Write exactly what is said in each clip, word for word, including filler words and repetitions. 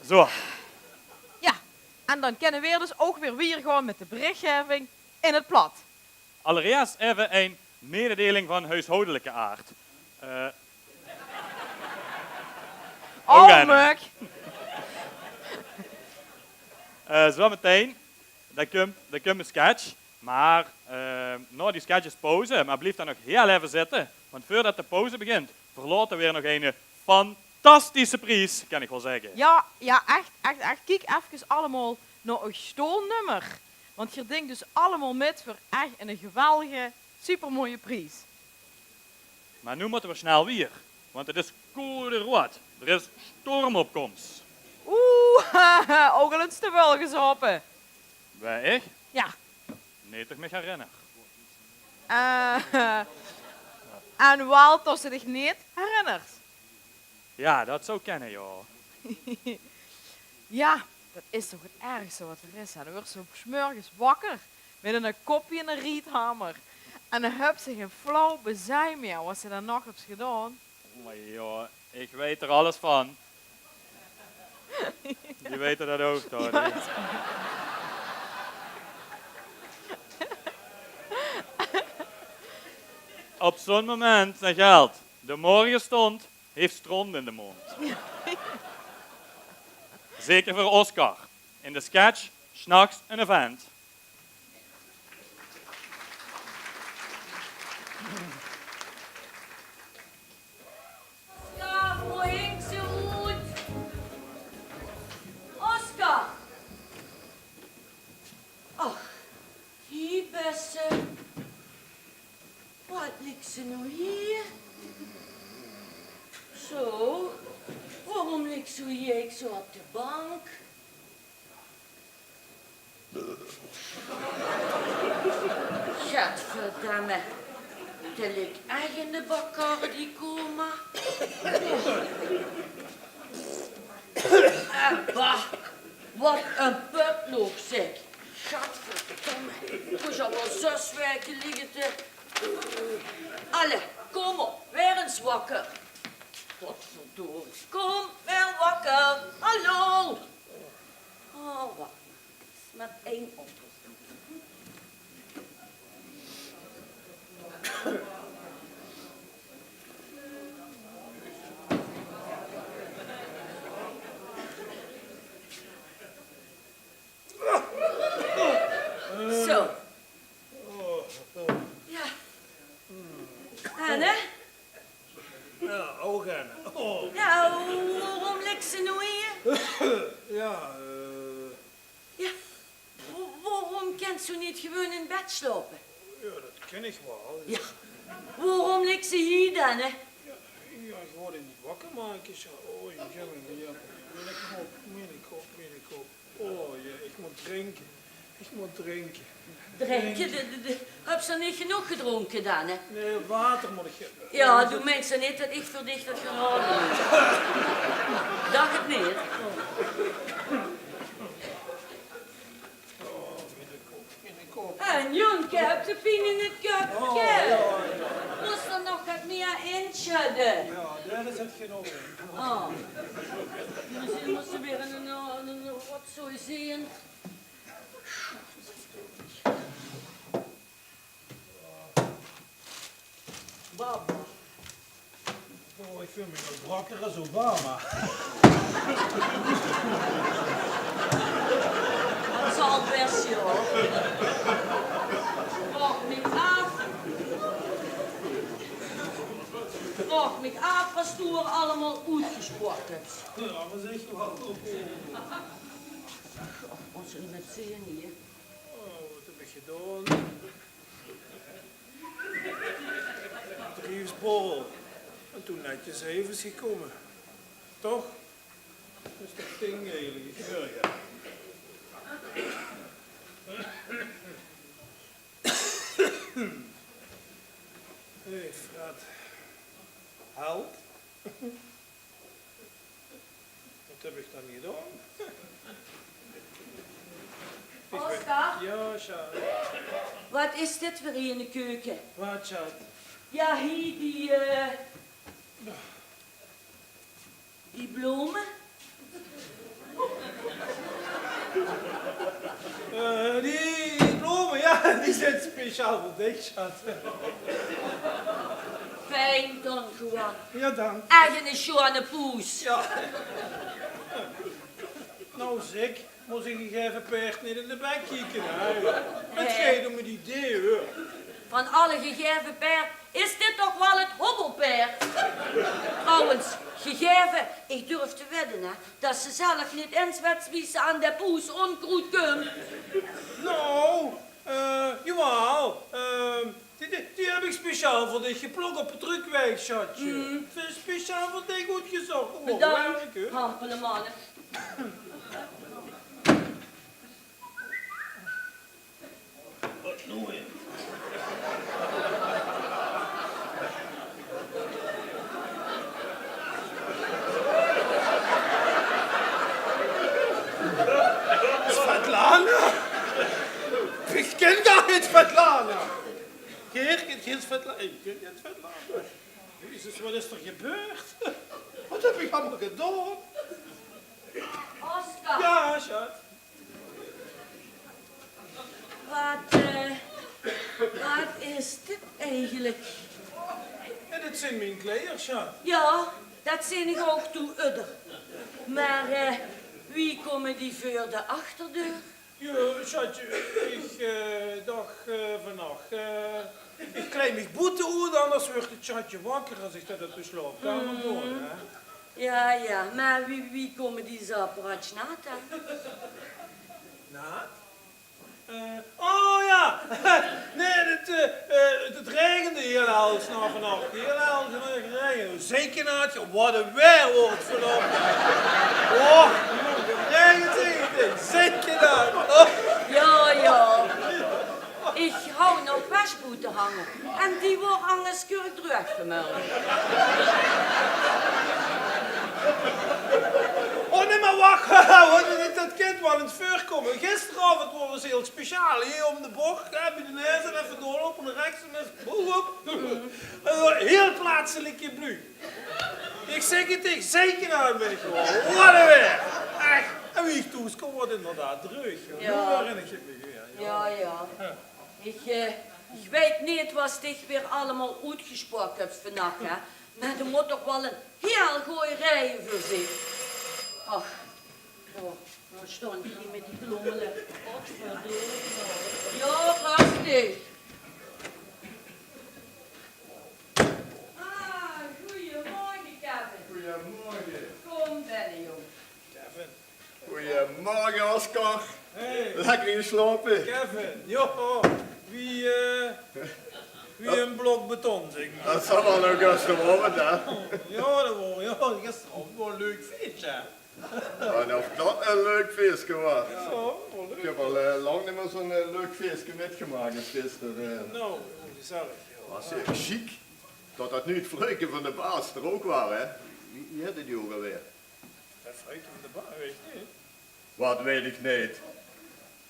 Zo. Jao, en dan kinne veer dus ouch weer wiejer gaon mit de berichgeving in 't plat. Allereerst effe ein mededeling van huishoudelijke aard. Eh, Oh, ouch aan. Muk. Eh, zo metein, dao kump, dao kump ein sketch. Mer, eh, nao die sketch is pauze, mer blief dan nog hiel effe zitte. Want veurdet de pauze begint, verlaote veer nog eine fantastische pries, kan ich waal zègke. Jao, jao, ech, ech, ech. Kiek efkes allemaol nao eur stoolnummer. Want geer dingk dus allemaol mit veur ech eine geweldige, supermooie pries. Mer noe mótte veer snel wiejer, want 't is code roead. D'r is storm op kóms. Oeh, ouch al ins te väöl gezaope? Wae, ich? Jao. Neet det ich mich herinner. Eh, en waal det se dich neet herinners? Jao, det zou kènne, jao. Jao, det is toch 't ergste waat d'r is, hè. Dan weurs se 's mörges wakker mit ein kop in eine riethamer. En dan höbs se gein flauw bezuin mieë waat se daonach höbs gedaon. Mer jao, ich weit d'r alles van. Die weite det ouch, toch? Jao, det is Op zo'n moment, dan geldt: de morgenstond heeft stront in de mond. Zeker veur Oscar. In de sketch: 's nachs eine vent. Oscar, wo hingks se oet? Oscar! Ach, hie bès se. Waat liks se noe hie? Zo, waorom liks se hie eigelik zo op de bank? Gadverdamme. Det lik ech in de Bacardi-coma. Eh, bah. Waat ein pötloog, zeg. Gadverdamme. Ich mós al waal zès waeke ligke te... Allee, kóm op, waer ins wakker. Potverdorie. Kóm, waer wakker. Hallo. Oh, wach mer. Is mer ein oplossing. Zo. Jao. En, hè? Jao, ouch aan. Oh. Jao, waorom liks se noe hie? Jao, eh. Jao, wa-, waorom kins se neet gewoon in bed slaope? Jao, det kin ich waal. Jao, waorom liks se hie dan, hè? Jao, jao, ich wól dich neet wakker make, zo. Oh, jao, jao, jao. Miene kop, miene kop, miene kop. Oh jao, ich mót drinke. Ich mót drinke. Drinke? De, de, de, höbs se neet genóg gedrónke dan, hè? Nae, water mót ich höbbe. Jao, doe meins toch neet det ich veur dich det gaon haole? Dach 't neet. Oh, miene kop, miene kop. En Jónke, höbs se pien in 't köpke? Oh, jao, jao. Mós se nog get mieë insjödde? Jao, det is 't genóg. Oh. Mesjien mós se weer ein, ein, ein rotzooi zeen. Baba. Oh, ich veul mich waal wakker es Obama. Det zal bès, jao. Vraog mich aaf. Vraog mich aaf waat doe allemaol oetgesproke höbs. Jao, mer zeg waal. Goh, ós in 't zeen hie. Oh, waat höb ich gedaon? Bedriefsborrel. En toen netjes eve gekómme. Toch? Det is toch ding eigelik, jao. Hé, Fred. Held? Waat höb ich dan gedaon? Oscar? Jao, sjat. Waat is dit veur ein in de keuke? Waat, sjat? Jao, hie die, eh, die blome. Die zeen speciaal veur dich, sjat. Fijn, Don Juan. Jao, dank. Ech 'ne sjoeane poes. Jao. Nou, zèk, mós 'n gegaeve paerd neet in de bek kieke, hè? 't Geit óm 't idee, huur. Van alle gegaeve paerd is dit toch waal 't hobbelpaerd. Trouwens, gegaeve, ich durf te wedde, hè, det ze zelf neet ins wèt wie ze aan de poes ónkroed kump. Nou, eh, jawaal. Eh, die, die, die höb ich speciaal veur dich geplók op de trökwaeg, sjatje. Speciaal veur dich oetgezóch. Bedank, Hampelemanne. Wat noe weer? Svetlana? Ich kin gaar gein Svetlana. Geer kint gein Svetla-, ich kin gein Svetlana. Jezus, wat is d'r gebeurd? Wat höb ich allemaol gedaon? Oscar. Jao, sjat. Wat, eh, wat is dit eigelik? Jao, dit zeen mien kleier, sjat. Jao, det zeen ich ouch toe, udder. Mer, eh, wie kómme die veur de achterdeur? Jao, sjatje, ich, eh, dach, eh, vannach, eh, ich klei mich boete oet, anders wuuert 't sjatje wakker es ich det op de slaopkamer doon, hè. Jao, jao, mer wie, wie kómme die zo pratsjnaat dan? Naat? Eh, oh jao! Nae, 't, eh, eh, 't raegende hiel hel vannach. Hiel hel geregend. Zeker naat, joh. Wat ein waer woort vannach. Oh, jóng, 't raegent, zeker naat. Oh. Jao, jao. Ich haw nog waas boete hange. En die waor angers keurig dreug gemölde. Oh, nae, mer wach. Det, det kin waal ins veurkómme. Gisteraovend waore ze hiel speciaal. Hie óm de boch, hè, bie de Naes, effe doorloupe, nao rechs en dan boep, boep. Eh, hiel plaatselik blu. Ich zègk 't, ich zeik 'n aan mich. Wat ein waer. Ech. En wie ich thoes kóm, waor 't inderdaad dreug, joh. Jao. Noe herinner ich 't mich weer, jao. Jao, jao. Ich, eh, ich weit neet waat dich weer allemaol oetgesjpraoke höbs vannach, hè. Mer d'r mót toch waal ein hiel gooj raeje veur zeen. Ach, jao, noe sjtaon die hie mit die klómmele. Godverdomme. Jao, rustig. Ah, goojemorge, Kevin. Goojemorge. Kóm binne, jóng. Kevin. Goojemorge, Oscar. Hey. Lekker geslaope? Kevin, jao, wie, eh, wie ein blok beton, zèk mer. Det zal waal nog gisteraovend, hè? Jao, det waor, jao, gisteraovend waor ein leuk fieske, hè? En of det ein leuk fieske waor. Jao, waor leuk. Ich höb al, eh, lang neet mie zo'n, eh, leuk fieske mitgemaak es gister, eh. Nou, gezellig, jao. Waor zeer sjiek. Det, det noe 't vruike van de baas d'r ouch waor, hè? Wie, wie heette die ouch alweer? Det vruike van de baas, weit ich neet. Wat weit ich neet?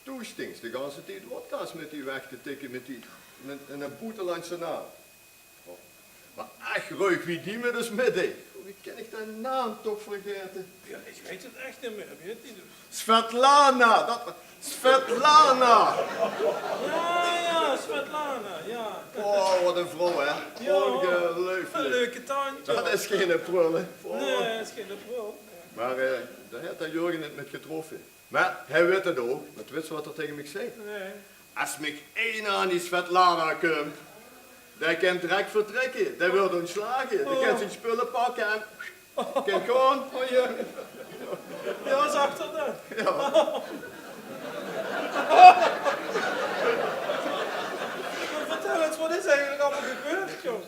Doe sjtings de ganse tied wodka's mit die weg te tikke, mit die, mit eine boetelandse naam. Oh. Mer ech ruig wie die mit ós mitdeeg. Wie kin ich dae naam toch vergaete? Jao, ich weit 't ech neet mie. Wie heet die noe? Svetlana, det waor Svetlana! Jao, jao, Svetlana, jao. Oh, wat ein vrouw, hè? Jao. Óngeluifelik. Ein leuke tantje. Det is gein prul, hè? Oh. Nae, det is gein prul. Mer, eh, dao haet d'r Jurgen 't mit getroffe. Mer hae weit 't ouch. Want wits se wat d'r taenge mich zag? Nae. Es mich eine aan die Svetlana kump, dae kin direk vertrèkke. Dae wuuert óntslage. Dae kin zien spulle pakke en kin gaon. Oh, jao. Jao, zag d'r det? Jao. Mer vertèl ins, wat is eigelik allemaol gebeurd, jóng?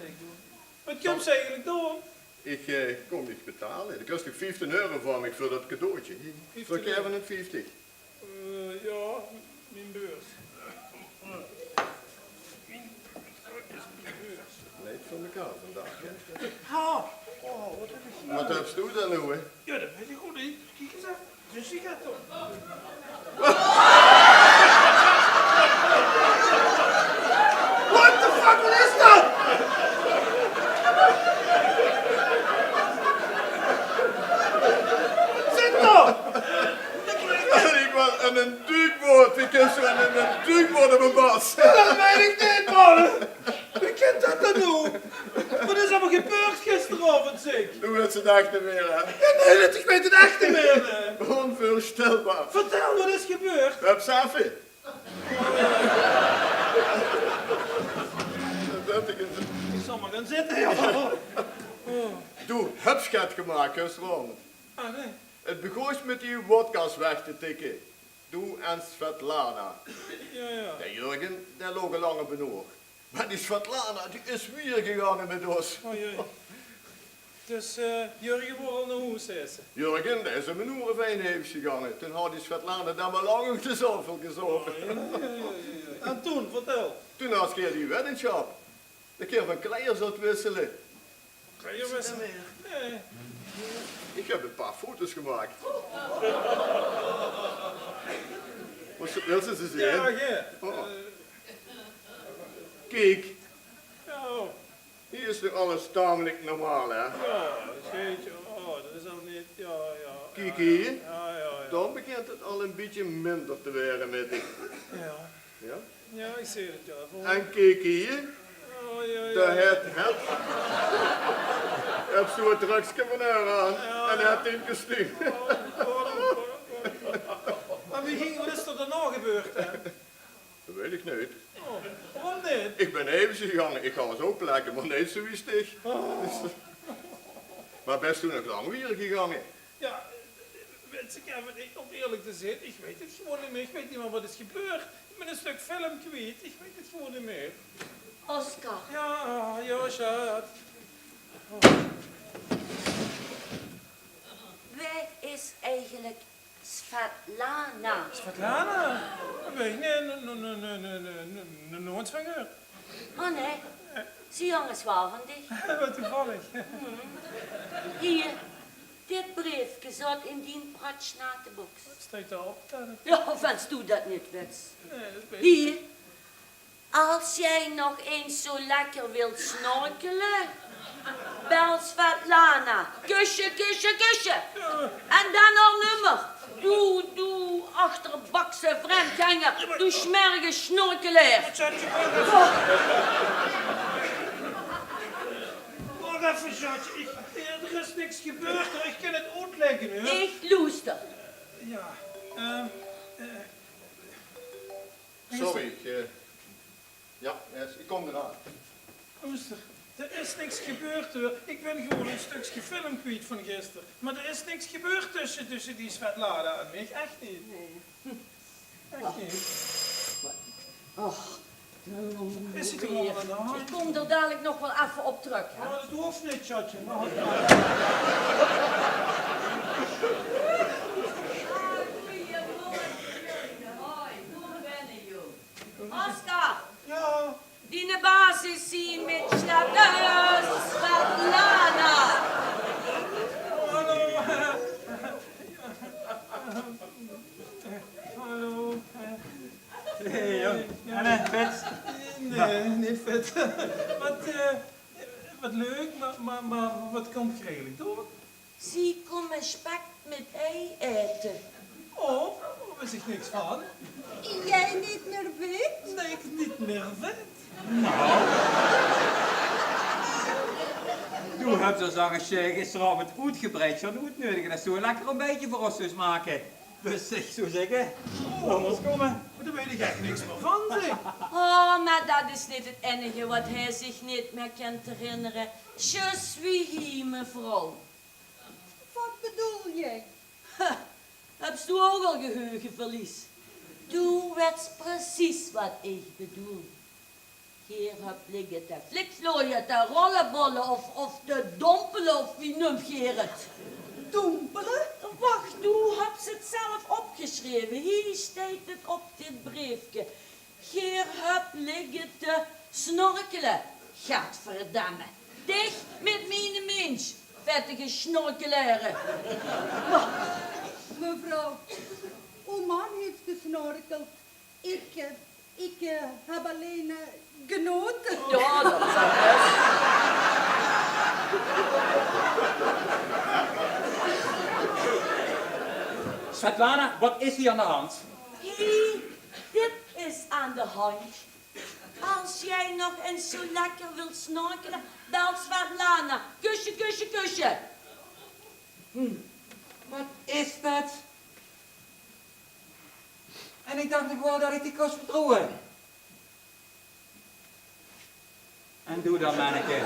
Wat kums se eigelik doon? Ich, eh, kóm dich betale. Doe kriegs toch vieftien euro van mich veur det cadeautje. Veur Kevin ein vieftig. Eh, jao, mien beurs. Leid veur mekaar vandaag, hè? Ha! Oh, wat höb ich hie? Wat höbs doe dan noe, hè? Jao, det weit ich good neet. Kiek ins aan. Dus ich gaon toch. What the fuck, wat is det? Wat zit d'r? Ich waor in ein duukboot. Wie kums se in ein duukboot op ein bas? Ech neet mieë, hè? Jao, nae, det, ich weit 't ech neet mieë, hè. Ónveursjtèlbaar. Vertèl, waat is gebeurd? Höb seffe. Ich zal mer gaon zitte, jao. Doe, höbs get gemaak gisteraovend? Ah, nae. 't Begós mit die wodka's weg te tikke. Doe en Svetlana. Jao, jao. D'r Jurgen, dae loog al lang op 'n oor. Mer die Svetlana, die is wiejer gegange mit ós. Oei, oei. Dus, eh, Jurgen woor al nao hoes, zaes se? Jurgen, dae is óm 'n oer of ein haef gegange. Toen haw die Svetlana dan waal lang op de zaofel gezaote. Oei, oei, oei, oei. En toen, vertèl. Toen haw geer die weddensjap. Det geer van kleier zólt wissele. Kleier wissele? Nae. Ich höb ein paar foto's gemaak. Wils se, wils se ze zeen? Jao, jao. Oh. Eh. Kiek. Jao. Hie is nog alles tamelik normaal, hè? Jao, det is, oh, det is al neet, jao, jao. Kiek hie. Jao, jao, jao. Dan begint 't al ein bietje minder te waere mit dich. Jao. Jao? Jao, ich zeen 't, jao. En kiek hie. Oh, jao, jao. Dao haet, haet, haet zoe'n trökske van häör aan. Jao, en jao. Haet ein kostuum. Oh, oh, oh, oh. Mer wie ging, waat is d'r daonao gebeurd, hè? Det weit ich neet. Oh, waorom neet? Ich bön effe gegange. Ich gaon ós ouch plekke, mer neet zoe wie dich. Oh. Mer bös doe nog lang wiejer gegange? Jao, wèts se, Kevin, ich, óm ierlik te zeen, ich weit 't gewoon neet mieë. Ich weit neet mieë waat is gebeurd. Ich bön ein stök film kwiet. Ich weit 't gewoon neet mieë. Oscar. Jao, jao, sjat. Wae is eigelik Svetlana? Svetlana? Weit ich neet, no-, no-, noeats van gehuurd. Oh nae, zie jóng is waal van dich. Waat toevallig. Hie, dit breefke zaot in dien pratsjnate boks. Waat steit dao op dan? Jao, wens doe det neet wèts. Nae, det weit ich neet. Hie, es doe nog ins zoe lekker wils snorkele, bel Svetlana. Kusje, kusje, kusje. En dan al nummer. Doe, doe achterbakse vremdgenger. Doe smerige snorkelaer. Wach effe, sjatje. Ich, eh, d'r is niks gebeurd, huur. Ich kin 't oetlègke, huur. Ich loester. Jao, ehm, eh, Sorry, ich, eh, jao, yes, ich kóm d'raan. Loester, d'r is niks gebeurd, huur. Ich bön gewoon ein stökske film kwiet van gister. Mer d'r is niks gebeurd tösje, tösje die Svetlana en mich. Ech neet. Nae. Ech neet. Och. Is d'r waal get aan de hand? Ich kóm d'r dalik nog waal effe op trök, hè? Oh, det hoof neet, sjatje. Mer Goeiemorge, hoi, kóm binne, jóng. Oscar! Jao? Diene baas is hie mit Sjlatters Svetlana. Hallo. Hallo. Hey, jóng. Jao. Anne, vet? Nae, neet vet. Waat, eh, waat leuk, mer, mer, mer waat kómp geer eigelik doon? Zie kómme spek mit ei aete. Oh, dao wis ich niks van. Doe neet mieë vet? Nae, ich neet mieë vet. Noe. Doe höbs ós, zag ich, eh, gisteraovend oetgebreid gaon oetneudige det doe ein lekker óntbietje veur ós zóls make. Dus ich zou zègke, laot ós kómme. Mer dao weit ich ech niks mieë van, zeg. Oh, mer det is neet 't einige waat hae zich neet mieë kan herinnere. Je suis hie, mevrouw. Waat bedoels se? Ha, höbs doe ouch al geheugeverlies? Doe weits precies waat ich bedoel. Geer höbt ligke te flikflooie, te rollebolle of, of te dompele, of wie neump geer 't? Dompele? Wach, doe höbs 't zelf opgesjreve. Hie steit 't op dit breefke. Geer höbt ligke te snorkele. Gadverdamme. Dich mit miene minsj, vettige snorkelaere. Mevrouw, uw man heeft gesnorkeld. Ik, eh, ik, eh, heb alleen, eh, genoten. Jao, det is 't bès. Svetlana, waat is hie aan de hand? Hie, dit is aan de hand. Als jij nog eens zo lekker wilt snorkelen, bel Svetlana. Kusje, kusje, kusje. Hm, wat is dat? En ik dacht nog wel dat ik die kos vertrouwen. En doe dan, manneke.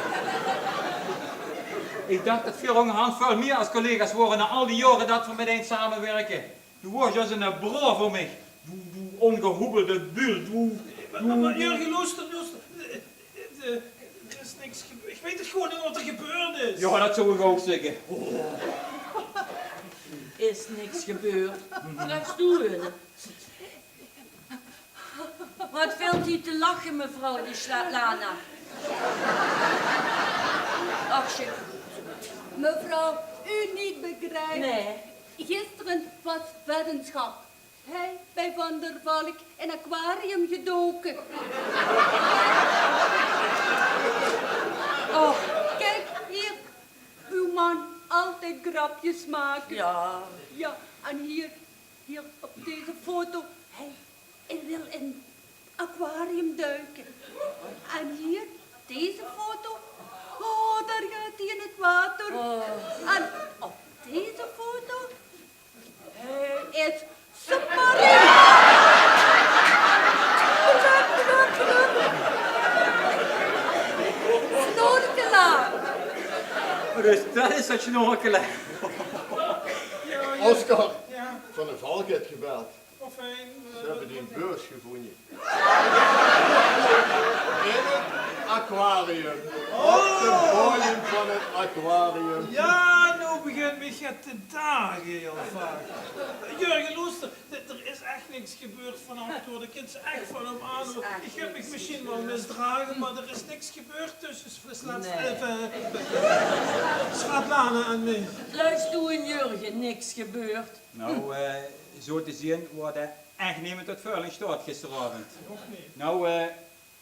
Ik dacht dat veer ongerhand väöl mier as collega's wore na al die jaore dat veer metein samewirke. Doe woors as 'ne broor veur mich. Doe, doe ongehoebelde bult. Doe, doe, doe. Jurgen, loester, loester. Eh, eh, eh, d'r is niks gebeurd. Ik weit 't gewoen neet wat d'r gebeurd is. Ja, dat zou ik ouk zègke. Is niks gebeurd. Trefs doe hun. Wat vilt hie te lache, mevrouw de Svetlana? Ach, zeg. Mevrouw, u niet begrijpt. Nee. Gisteren was weddenschap. Hij bij Van der Valk in aquarium gedoken. Oh. Kijk hier, uw man altijd grapjes maken. Ja. Ja, en hier, hier op deze foto, hij, hij wil in aquarium duiken. En hier, deze foto. Oh, daar gaat hij in het water. Oh. En op deze foto, hij is submarine. Snorkelaar. Dus dat is het snorkelen. Oscar, Van der Valk haet gebeld. Ze hebbe die beurs gevoonje. In 't aquarium. Op de bodem van 't aquarium. Ja, noe begint mich 't te dage, jao, vaak. Jurgen, loester, d'r is ech niks gebeurd vannach, hoor. Dao kins se ech van op aan. Ich höb mich mesjien waal misdrage, mer d'r is niks gebeurd tösse Svetlana en mich. Luister, Jurgen, niks gebeurd. Nou, eh, zo te zeen waor d'r ech nemes tot väöl in staot gisteraovend. Och nee. Nou, eh,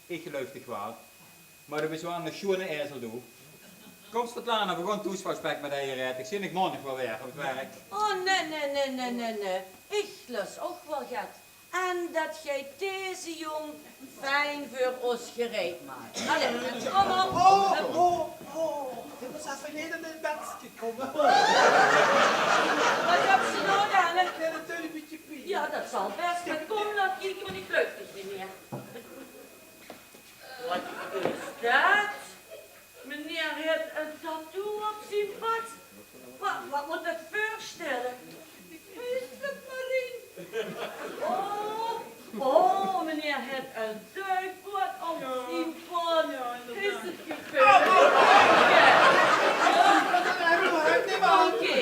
ich geluif dich waal. Mer doe bis waal 'ne sjoene ezel, doe. Kóm, Svetlana, veer gaon thoes waal spek mit eie aete. Ich zeen dich maondig waal weer op 't werk. Oh, nee, nee, nee, nee, nee, nee. Ich lus ouch waal get. En det geer deze jóng fijn veur ós gereid maak. Allee, kóm op. Oh, oh, oh. Dit is effe neet in 't bedje kómme. Wat höbs se noe dan? Nae, det duit ein bietje pien. Jao, det zal bès. Mer kóm, laot kieke, want ich geluif dich neet mieë. Wat is det? Meneer haet ein tattoo op zien bats. Wa-, wat mót det veurstelle? Is det Marien? Oh, oh, meneer haet ein duikboot op zien bats. Is 't gevaerlik? Oké.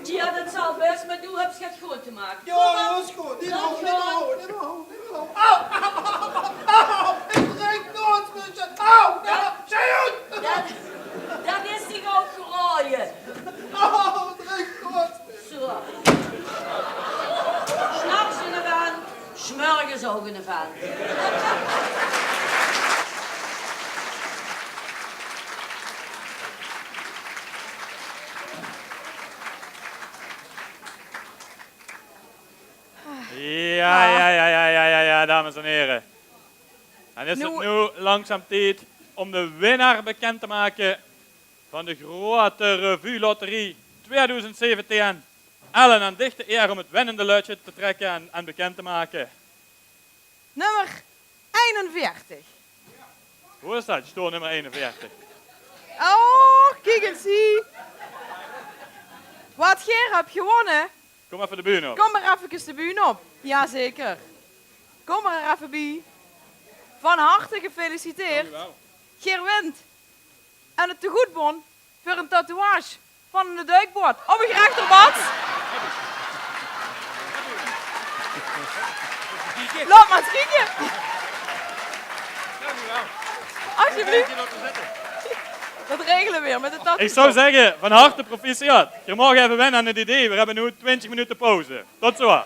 Jao, det zal bès, mer doe höbs get good te make. Jao, det is good. Neet houwe, neet houwe, neet houwe. Au, au, au, au, au. Ich drink nog ins, mesje. Au, au, sjoen. Det, det is dich ouch geraoje. Au, ich drink nog ins. Zo. 's Nachs ein vent, 's mörges ouch ein vent. Jao, jao, jao, dames en here. Dan is 't noe langzaam tied óm de winnaar bekènd te make van de groeate Revue Lotterie twieëdoezend zeventieën. Ellen, aan dich de eer óm 't winnende luutje te trèkke en, en bekènd te make. Nummer einenveertig. Wo is det? Stool nummer einenveertig. Oh, kiek ins hie. Wat, geer höb gewónne. Kóm effe de bühne op. Kóm mer effekes de bühne op. Jazeker. Kóm mer effe bie. Van harte gefeliciteerd. Dankjewel. Geer wint eine tegoedbon veur ein tatoeage van eine duikboot op eur rechterbats. Laot mer ins kieke. Alsjeblieft. Det regele veer mit de tattoo. Ich zou zègke, van harte proficiat. Geer maag effe wenne aan 't idee. Veer höbbe noe twintig minute pauze. Tot zo.